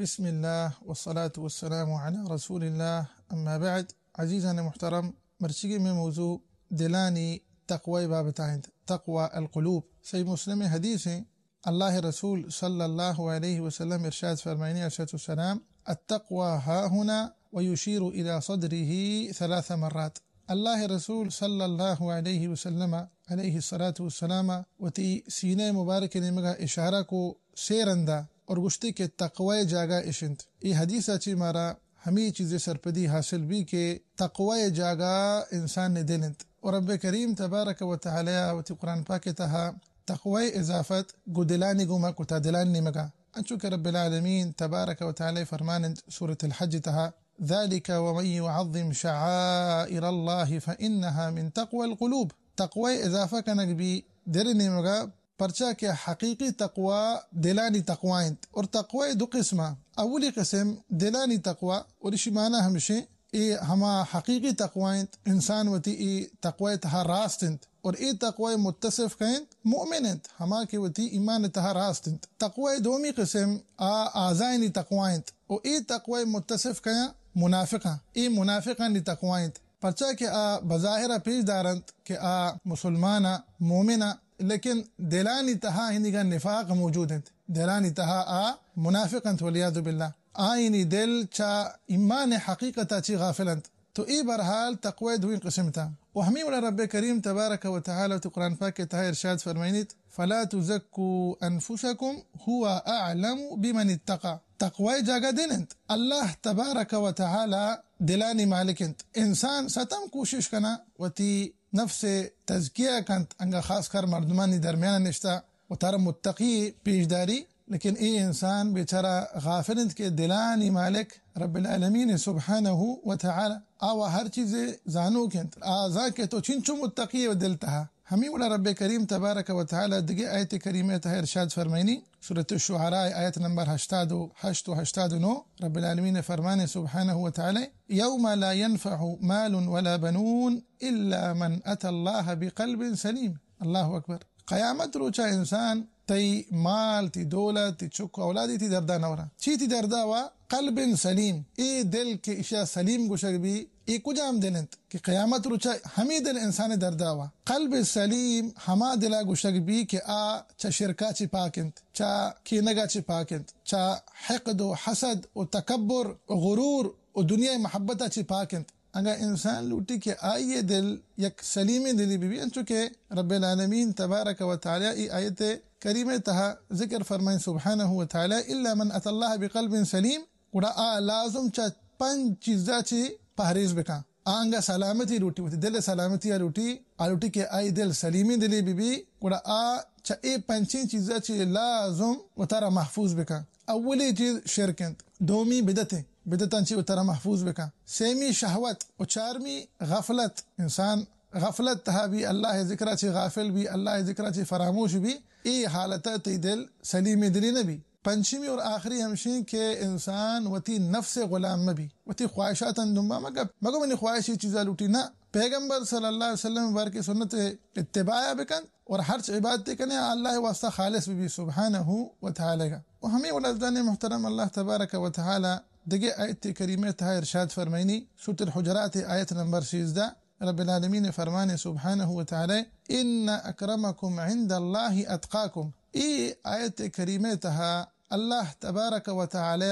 بسم اللہ والصلاة والسلام علی رسول اللہ، اما بعد۔ عزیزان محترم، مرچیگی میں موضوع دلانی تقوی بابت آئند، تقوی القلوب۔ صحیح مسلم حدیث ہیں، اللہ رسول صلی اللہ علیہ وسلم ارشاد فرمائنی، علیہ الصلوۃ والسلام، التقوی ها هنا، ويشير الى صدره ثلاث مرات۔ اللہ رسول صلی اللہ علیہ وسلم علیہ الصلوۃ والسلام وتی سینہ مبارک نیمگا اشارہ کو سے رندا اور گوشتی کہ تقوی جاگہ اشنت۔ اے حدیث چی مارا ہمی چیزے سرپدی حاصل بی کہ تقوی جاگہ انسان نے دل انت۔ اور رب کریم تبارک و تعالی وتی قرآن پاک تہا تقوی اضافت گو دلانی گوما کتا، دلانی نیمگا۔ انچو کہ رب العالمین تبارک و تعالی فرمانند سورۃ الحج تہا، ذلك ومن يعظم شعائر الله فإنها من تقوى القلوب۔ تقوی اضافہ کنگ بی دل نیمگا، پرچا کہ حقیقی تقوی دلانی تقوی انت۔ اور تقوی دو قسمہ۔ اولی قسم دلانی تقوی، اور اشی معنی ہمشیں، اے ہما حقیقی تقوی انت، انسان وتی اے تقوی تہا راست انت، اور اے تقوی متصف کئے انت، مؤمن انت، ہما کہ وتی ایمان تہا راست انت۔ تقوی دومی قسم آ اعضائنی تقوی انت، و اے تقوی متصف کئے منافقاں، اے منافقانی تقوی انت۔ پرچا کہ آ بظاہر پیش دارنت کہ آ مسلمان، مومن، لیکن دلانی تہا ہنیگا نفاق موجود انت، دلانی تہا آ منافق انت والعیاذ باللہ۔ آئینی دل چا ایمان حقیقتا چی غافل انت۔ تو اے بہرحال تقوی دوئیں قسم تا۔ و ہمیں وڑا رب کریم تبارک و تعالی تو قرآن پاک کے تہا ارشاد فرمائنیت، فلا تزکوا انفسکم هو اعلم بمن اتقى۔ تقوی جاگہ دل انت۔ اللہ تبارک و تعالی دلانی مالک انت۔ انسان ستم کوشش کنا وتی نفس تزکیہ کنت، انگا خاص کر مردمانی درمیان نشتا و تارا متقی پیش داری، لیکن اے انسان بیچارہ غافل انت کہ دلانی مالک رب العالمین سبحانہ و تعالی آ و ہر چیز زانوک انت۔ آ زان کہ تو چنچو متقی و دل تہا۔ ہمیں وڑا رب کریم تبارک و تعالی دگہ آیت کریمہ تہا ارشاد فرمائنی، سورۃ الشعراء، آیت نمبر ہشتاد و ہشت و ہشتاد و نو، رب العالمین فرمانے سبحانہ و تعالی، یوم لا ينفع مال ولا بنون الا من اتى الله بقلب سليم۔ اللہ اکبر۔ قیامت روچا انسان تئی مال، تئی دولت، تئی چک اولادی تئی دردا نہ ورا۔ چی تئی دردا وا؟ قلب سلیم۔ اے دل کہ اشیا سلیم گوشگ بی، اے کجام دل انت کہ قیامت روچا ہمے دل انسان دردا وا؟ قلب سلیم ہما دلا گوشگ بی کہ آ چہ شرکا چی پاک انت، چہ کینگا چی پاک انت، چہ حقد و حسد و تکبر و غرور و دنیا محبتا چی پاک انت۔ اگاں انسان لوٹی کہ آئی دل یک سلیمیں دلی بہ بی، انچو کہ رب العالمین تبارک و تعالی ای آیت کریمہ تہا ذکر فرمائیں سبحانہ و تعالی، الا من اتی اللہ بقلب سلیم، گڑا آ لازم چہ پنچ چیزا چی پہریز بکن۔ آ انگا سلامتی لوٹی، وتی دل سلامتی آ لوٹی، آ لوٹی کہ آئی دل سلیمیں دلی بہ بی، گڑا آ چہ اے پنچیں چیزا چی لازم وتارا محفوظ بکن۔ اولی چیز شرک انت، دومی بدعت انت، بدعتاں چی وتارا محفوظ بکن، سیمی شہوت و چارمی غفلت۔ انسان غفلت تہا بی، اللہ ذکرا چی غافل بی، اللہ ذکرا چی فراموش بی، اے حالتا تئی دل سلیم دلی نہ بی۔ پنچمی اور آخری ہمشیں کہ انسان وتی نفس غلام مہ بی، وتی خواہشاتاں دنبا مہ گپ، مگو منی خواہش اے چیزا لوٹی، نہ۔ پیغمبر صلی اللہ علیہ وسلم بارکی سنت اتباع بکن اور ہرچ عبادت کنے اللہ واسطہ خالص بہ بی سبحانہ و تعالی گا۔ و ہمیں ولدان محترم، اللہ تبارک و تعالی دگہ آیت کریمہ تہا ارشاد فرمائنی، سورۃ الحجرات، آیت نمبر سیزدہ، رب العالمین فرمانے سبحانہ و تعالی، ان اکرمکم عند اللہ اتقاکم۔ اے آیت کریمہ تہا اللہ تبارک و تعالی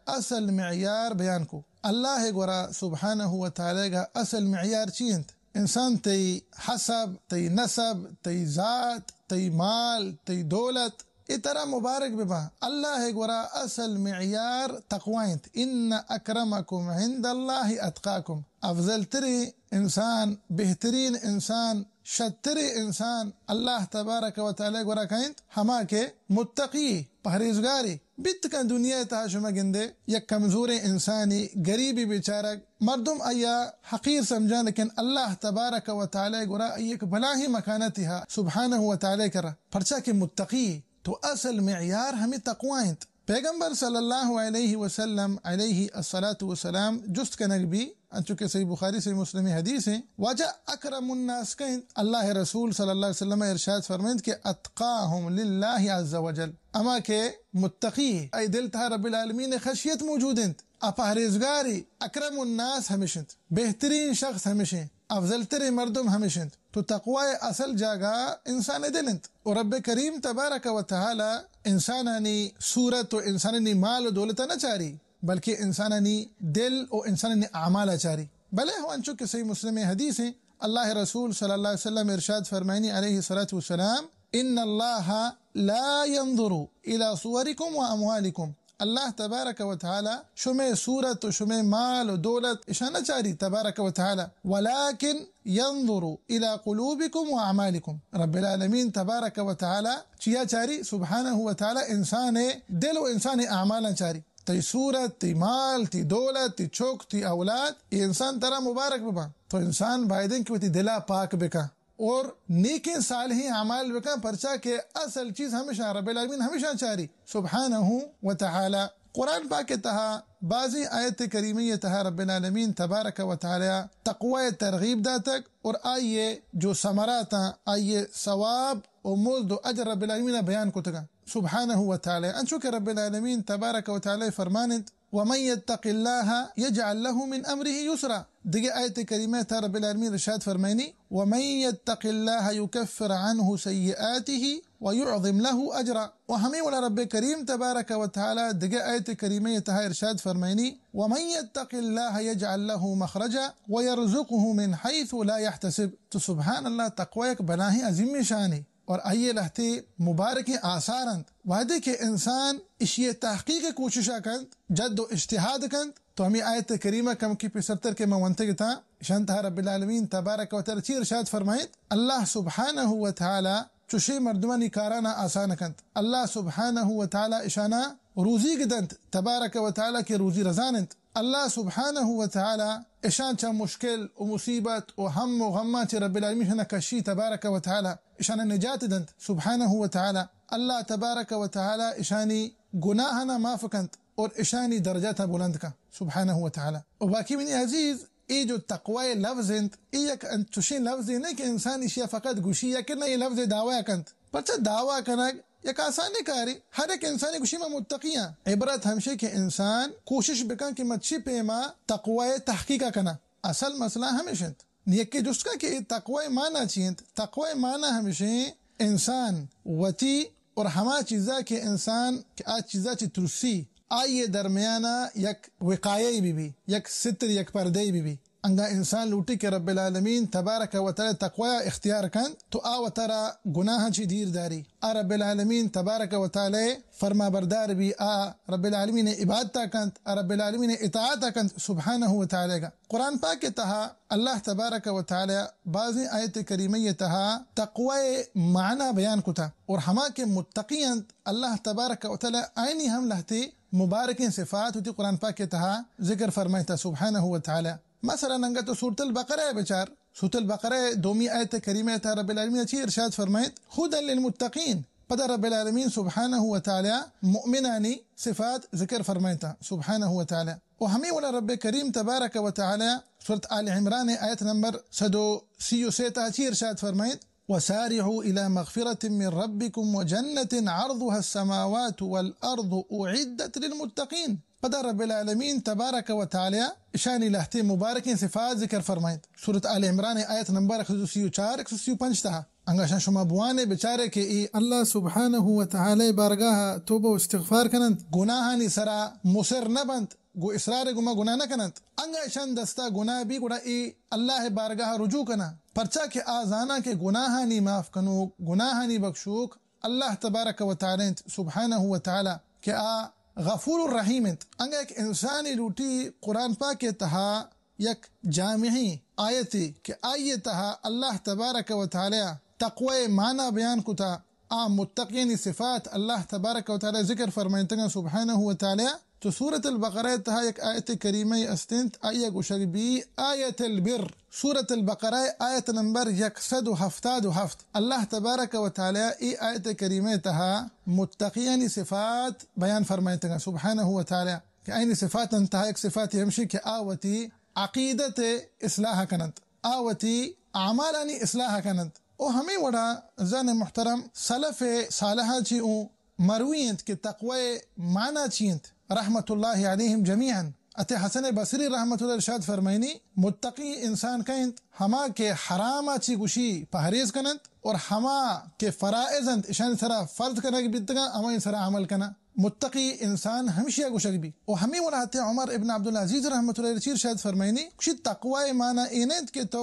اصل معیار بیان کو۔ اللہ گورا سبحانہ و تعالی گا اصل معیار چی انت؟ انسان تئی حسب، تئی نسب، تئی ذات، تئی مال، تئی دولت، اے ترا مبارک بباں۔ اللہ گورا اصل معیار تقوی انت۔ ان اکرمکم عند اللہ اتقاکم۔ افضل ترین انسان، بہترین انسان، شترین انسان اللہ تبارک و تعالی گورا کئے انت؟ ہما کہ متقی، پہریزگارے۔ بیت کن دنیا تہا شما گندے یک کمزوریں انسانی، غریبی بیچارگ، مردم آیا حقیر سمجھاں، لیکن اللہ تبارک و تعالی گورا آئی یک بلاہیں مکانتی ہا سبحانہ و تعالی کرا، پرچا کہ متقی۔ تو اصل معیار ہمیں تقوی انت۔ پیغمبر صلی اللہ علیہ وسلم علیہ الصلوۃ والسلام جست کنگ بی، انچو کہ صحیح بخاری، صحیح مسلم حدیث ہیں، واجہ اکرم الناس کئے انت؟ اللہ رسول صلی اللہ علیہ وسلم ارشاد فرمائنت کہ اتقاہم للہ عز وجل، ہما کہ متقی، اے دل تہا رب العالمین خشیت موجود انت، ء پہریزگاری، اکرم الناس ہمش انت، بہترین شخص ہمش انت، افضل ترین مردم ہمش انت۔ تو تقوی اصل جاگہ انسان دل انت، و رب کریم تبارک و تعالی انسانانی صورت و انسانانی مال و دولت نہ چاری، بلکہ انسانانی دل و انسانانی اعمال چاری۔ بلے ہو انچو کہ صحیح مسلم حدیث ہیں، اللہ رسول صلی اللہ علیہ وسلم ارشاد فرمائنی علیہ الصلوۃ والسلام، ان اللہ لا ينظر الى صوركم واموالكم، اللہ تبارک و تعالی شمے صورت و شمے مال و دولت اشاں نہ چاری تبارک و تعالی، ولكن ينظر الى قلوبكم واعمالكم۔ رب العالمین تبارک و تعالی چیا چاری؟ سبحانہ و تعالی انسان دل و انسان اعمالاں چاری۔ تئی صورت، تئی مال، تئی دولت، تئی چک، تئی اولاد، اے انسان ترا مبارک بباں۔ تو انسان بایدیں کہ وتی دلا پاک بکاں اور نیکیں صالحیں اعمال بکاں، پرچا کہ اصل چیز ہمیشاں رب العالمین ہمیشاں چاری سبحانہ و تعالی۔ قرآن پاک تہا بازیں آیت کریمہ تہا رب العالمین تبارک و تعالی تقوی ترغیب داتگ اور آئیے جو ثمراتاں، آئیے ثواب و مزد و اجر رب العالمین بیان کتگاں سبحانہ و تعالی۔ انچو کہ رب العالمین تبارک و تعالی فرمانت، ومن يتق الله يجعل له من امره يسرا۔ دگہ آیت کریمہ تہا رب العالمین ارشاد فرمائنی، ومن يتق الله يكفر عنه سيئاته ويعظم له اجرا۔ و ہمے وڑا رب کریم تبارک و تعالی دگہ آیت کریمہ تہا ارشاد فرمائنی، ومن يتق الله يجعل له مخرجا ويرزقه من حيث لا يحتسب۔ تو سبحان اللہ، تقوی یک بلاہیں عظیمیں شانے اور آئی لہتے مبارکیں آثار انت۔ وہدے کہ انسان اشی تحقیق کوشش کنت، جد و اجتہاد کنت، تو ہمیں آیت کریمہ کم کی پیسرتر کہ من ونتگ اتاں، اشان تہا رب العالمین تبارک و تعالی چی ارشاد فرمائیت؟ اللہ سبحانہ و تعالی چوشیں مردمانی کارانا آسان کنت۔ اللہ سبحانہ و تعالی اشانا روزی گدنت، تبارک و تعالی کہ روزی رزان انت۔ اللہ سبحانہ و تعالی اشان چہ مشکل و مصیبت و ہم و غماں چہ رب العالمین اشانا کشی تبارک و تعالی، اشانا نجات دنت سبحانہ و تعالی۔ اللہ تبارک و تعالی اشانی گناہانا معاف کنت اور اشانی درجاتا بلند کنت سبحانہ و تعالی۔ و باقی منی عزیز، اے جو تقوی لفظ انت، اے یک انچوشیں لفظے نہ کہ انسان اشیا فقط گوشی یا کہ نہ اے لفظ دعوی کنت۔ پرچہ دعوی کنگ یک آسانیں کارے، ہر یک انسانے گوشی ما متقیاں۔ عبرت ہمشے کہ انسان کوشش بکن کہ من چی پیما تقوی تحقیقا کناں۔ اصل مسئلہ ہمیش انت۔ نی یکے جست کن کہ اے تقوی معنی چی انت؟ تقوی معنی ہمیشیں انسان وتی اور ہما چیزا کہ انسان کہ آ چیزا چی ترسی، آئی درمیانا یک وقایہ بی بی، یک ستر، یک پردہ بی بی۔ انگا انسان لوٹی کہ رب العالمین تبارک و تعالی تقوی اختیار کنت، تو آ وترا گناہ چی دیر داری۔ آ رب العالمین تبارک و تعالی فرما بردار بی، آ رب العالمین عبادتا کنت، آ رب العالمین اطاعتا کنت سبحانہ و تعالی گا۔ قرآن پاک تہا اللہ تبارک و تعالی بازیں آیت کریمہ تہا تقوی معنی بیان کتا اور ہما کہ متقی انت، اللہ تبارک و تعالی آئینی ہم لہتے مبارکیں صفات وتی قرآن پاک تہا ذکر فرمائیتا سبحانہ و تعالی۔ مثلاً انگا تو سورۃ البقرہ بچار، سورۃ البقرہ دومی آیت کریمہ تہا رب العالمین چی ارشاد فرمائیت؟ ھدی للمتقین۔ پدا رب العالمین سبحانہ و تعالی مؤمنانی صفات ذکر فرمائیتا سبحانہ و تعالی۔ و ہمے وڑا رب کریم تبارک و تعالی سورۃ آل عمران آیت نمبر صد و سی و سے تہا چی ارشاد فرمائیت؟ وسارعوا إلى مغفرة من ربكم وجنة عرضها السماوات والأرض أعدت للمتقين۔ پدا رب العالمین تبارک و تعالی اشانی لہتے مبارکیں صفات ذکر فرمائیت۔ سورۃ آل عمران آیت نمبر ایک سو سی و چار، ایک سو سی و پنچ تہا۔ انگا اشان شما بوانے بچارے کہ اے اللہ سبحانہ و تعالی بارگاہ توبہ و استغفار کننت، گناہانی سرا مصر نہ بنت، گو اصرار گما گناہ نہ کننت۔ انگا اشان دستا گناہ بی گڑا اے اللہ بارگاہ رجوع کنا، پرچا کہ آ زانا کہ گناہانی معاف کنوک، گناہانی بخشوک اللہ تبارک و تعالی انت سبحانہ و تعالی کہ آ غفور الرحیم انت۔ انگا یک انسانی لوٹی قرآن پاک تہا یک جامعی آیتے کہ آئی تہا اللہ تبارک و تعالی تقوی معنی بیان کتا، آ متقیانی صفات اللہ تبارک و تعالی ذکر فرمائنتگا سبحانہ و تعالی۔ تو سورۃ البقرہ تہا یک آیت کریمہ استنت، آئی گوشگ بی آیت البر۔ سورۃ البقرہ آیت نمبر یک سد و ہفتاد و ہفت۔ اللہ تبارک و تعالی اے آیت کریمہ تہا متقیانی صفات بیان فرمائنتگا سبحانہ و تعالی۔ کہ آئینی صفاتاں تہا یک صفاتے ہمشی کہ آ وتی عقیدت ءِ اصلاح کن انت، آ وتی اعمالانی اصلاح کن انت۔ و ہمے وڑا زن محترم سلف صالحاں چی اوں مروی انت کہ تقوی معنی چی انت، رحمت اللہ علیہم جمیعاً۔ اتے حسن بصری رحمت اللہ ارشاد فرمائنی، متقی انسان کا انت، ہما کہ حرام چی گوشی پہریز کن انت، اور ہما کہ فرائض انت، اشانی سرا فرض کنگ بیتگا، ہمانی سرا عمل کنا۔ متقی انسان ہمشیا گوشگ بی۔ و ہمے وڑا حضرت عمر ابن عبدالعزیز رحمت اللہ علیہ چی ارشاد فرمائنی، گوشی تقوی معنی اے نہ انت کہ تو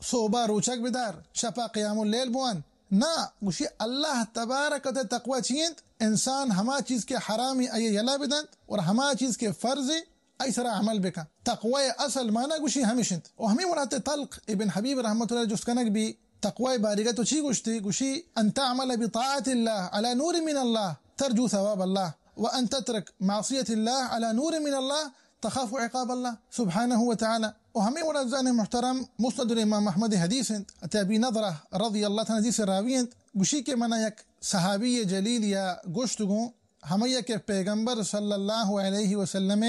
صوبہ روچگ بدار، شپا قیام اللیل بوان۔ نہ، گوشی اللہ تبارک و تعالی تقوی چی انت؟ انسان ہما چیز کہ حرامی آئی یلا بدنت اور ہما چیز کہ فرض آئی سرا عمل بکن۔ تقوی اصل معنی گوشی ہمیش انت۔ و ہمے وڑا حضرت طلق ابن حبیب رحمت اللہ علیہ جست کنگ بی، تقوی بارگا تو چی گوشتی؟ گوشی، ان تعمل بطاعت اللہ علی نور من اللہ ترجو ثواب اللہ، و ان تترک معصیت اللہ علی نور من اللہ تخاف عقاب اللہ سبحانہ و تعالی۔ و ہمے وڑا زن محترم مسند الامام احمد حدیث انت، اتے ابی نضرہ رضی اللہ تعالی حدیث راوی انت، گوشی کہ منا یک صحابی جلیل یا گوشت گوں، ہمیا کہ پیغمبر صلی اللہ علیہ وسلم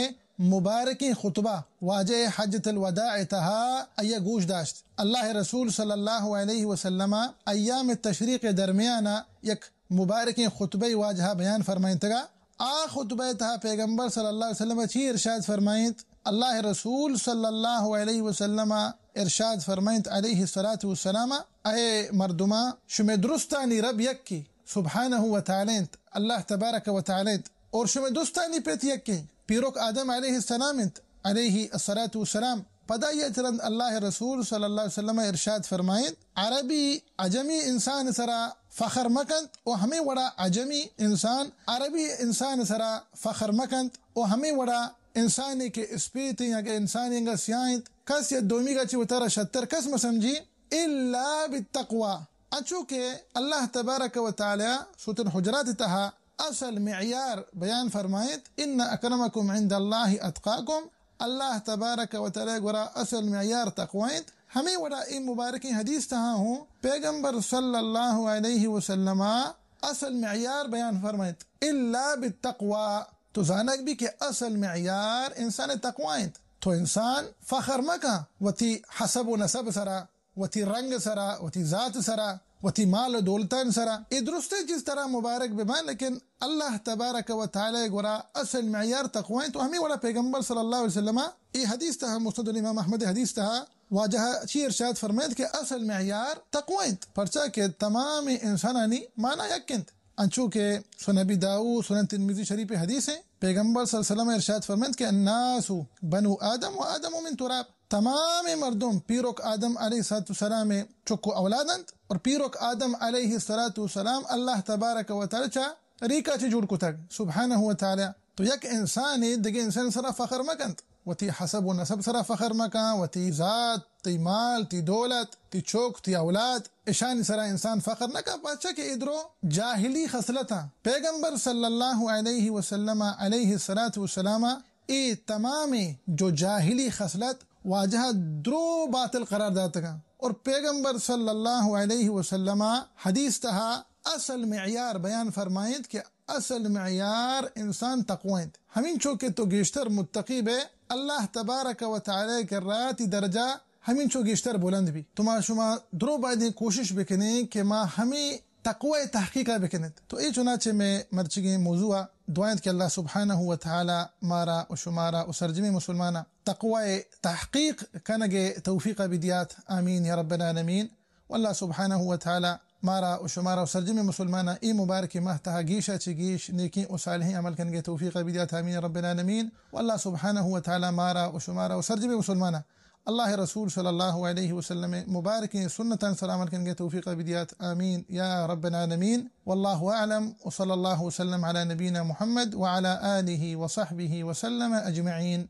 مبارکیں خطبہ واجہ حجۃ الوداع تہا آیا گوش داشت۔ اللہ رسول صلی اللہ علیہ وسلم ایام تشریق درمیانا یک مبارکیں خطبہ واجہ بیان فرمائنتگا۔ آ خطبہ تہا پیغمبر صلی اللہ علیہ وسلم چی ارشاد فرمائنت؟ اللہ رسول صلی اللہ علیہ وسلم ارشاد فرمائنت علیہ الصلاۃ والسلام، اے مردما، شمے درستانی رب یکی سبحانہ و تعالی انت، اللہ تبارک و تعالی انت، اور شمے درستانی پت یکی پیرک آدم علیہ السلام انت، علیہ الصلاۃ والسلام۔ پدا یہ چرند اللہ رسول صلی اللہ علیہ وسلم ارشاد فرمائنت، عربی عجمی انسان سرا فخر مکنت و ہمے وڑا عجمی انسان عربی انسان سرا فخر مکنت و ہمے وڑا انسانی کہ اسپیت انت یا کہ انسانی انگا سیاہ انت، کس یا دومیگا چی وتارا شتر کس مسمجی، الا بالتقوی۔ انچو کہ اللہ تبارک و تعالی سورۃ الحجرات تہا اصل معیار بیان فرمائنت، ان اکرمکم عند اللہ اتقاکم، اللہ تبارک و تعالی گورا اصل معیار تقوی انت۔ ہمے وڑا اے مبارکیں حدیث تہا ہوں پیغمبر صلی اللہ علیہ وسلم اصل معیار بیان فرمائنت، الا بالتقوی۔ تو زانگ بی کہ اصل معیار انسان تقوی انت۔ تو انسان فخر مکن وتی حسب و نسب سرا، وتی رنگ سرا، وتی ذات سرا، وتی مال و دولتان سرا۔ اے درستیں چیز ترا مبارک ببان، لیکن اللہ تبارک و تعالی گورا اصل معیار تقوی انت۔ تو ہمے وڑا پیغمبر صلی اللہ علیہ وسلم اے حدیث تہا، مسند الامام احمد حدیث تہا واجہ چی ارشاد فرمائنت کہ اصل معیار تقوی انت، پرچا کہ تمام انسانانی معنی یک انت۔ انچو کہ سنن ابی داؤد، سنن ترمذی شریف حدیث ہیں، پیغمبر صلی اللہ علیہ وسلم ارشاد فرمائنت کہ الناس بنو آدم و آدم من تراب، تمام مردم پیرک آدم علیہ الصلوۃ والسلام چک و اولاد انت، اور پیرک آدم علیہ الصلوۃ والسلام اللہ تبارک و تعالی چا ریکا چہ جوڑ کتگ سبحانہ و تعالی۔ تو یک انسانے دگہ انسان سرا فخر مکنت، وتی حسب و نسب سرا فخر مکن، وتی ذات، تی مال، تی دولت، تی چک، تی اولاد، اشانی سرا انسان فخر نہ کن، پرچا کہ اے درو جاہلی خصلتاں۔ پیغمبر صلی اللہ علیہ وسلم علیہ الصلوۃ والسلام اے تمامیں جو جاہلی خصلت واجہ درو باطل قرار داتگاں۔ اور پیغمبر صلی اللہ علیہ وسلم حدیث تہا اصل معیار بیان فرمائنت کہ اصل معیار انسان تقوی انت۔ ہمینچو کہ تو گیشتر متقی بے، اللہ تبارک و تعالی کرا تی درجہ ہمینچو گیشتر بلند بی۔ تو ما شما درو بایدیں کوشش بکنیں کہ ما ہمے تقوی تحقیقا بکنیں۔ تو اے چنانچہ مئے مرچگیں موضوع دعا انت کہ اللہ سبحانہ و تعالی مارا و شمارا و سرجمیں مسلمانا تقوی تحقیق کنگے توفیقا بدیات۔ آمین یا رب العالمین۔ واللہ سبحانہ و تعالی مارا و شمارا و سرجمیں مسلماناں اے مبارکیں ماہ تہا گیشا چہ گیش نیکیں و صالحیں عمل کنگے توفیقا بدیات۔ آمین رب العالمین۔ واللہ سبحانہ و تعالی مارا و شمارا و سرجمیں مسلماناں اللہ رسول صلی اللہ علیہ وسلم مبارکیں سنتاں سرا عمل کنگے توفیقا بدیات۔ آمین یا رب العالمین۔ واللہ اعلم، وصلی اللہ وسلم علی نبینا محمد وعلی آلہ وصحبہ وسلم اجمعین۔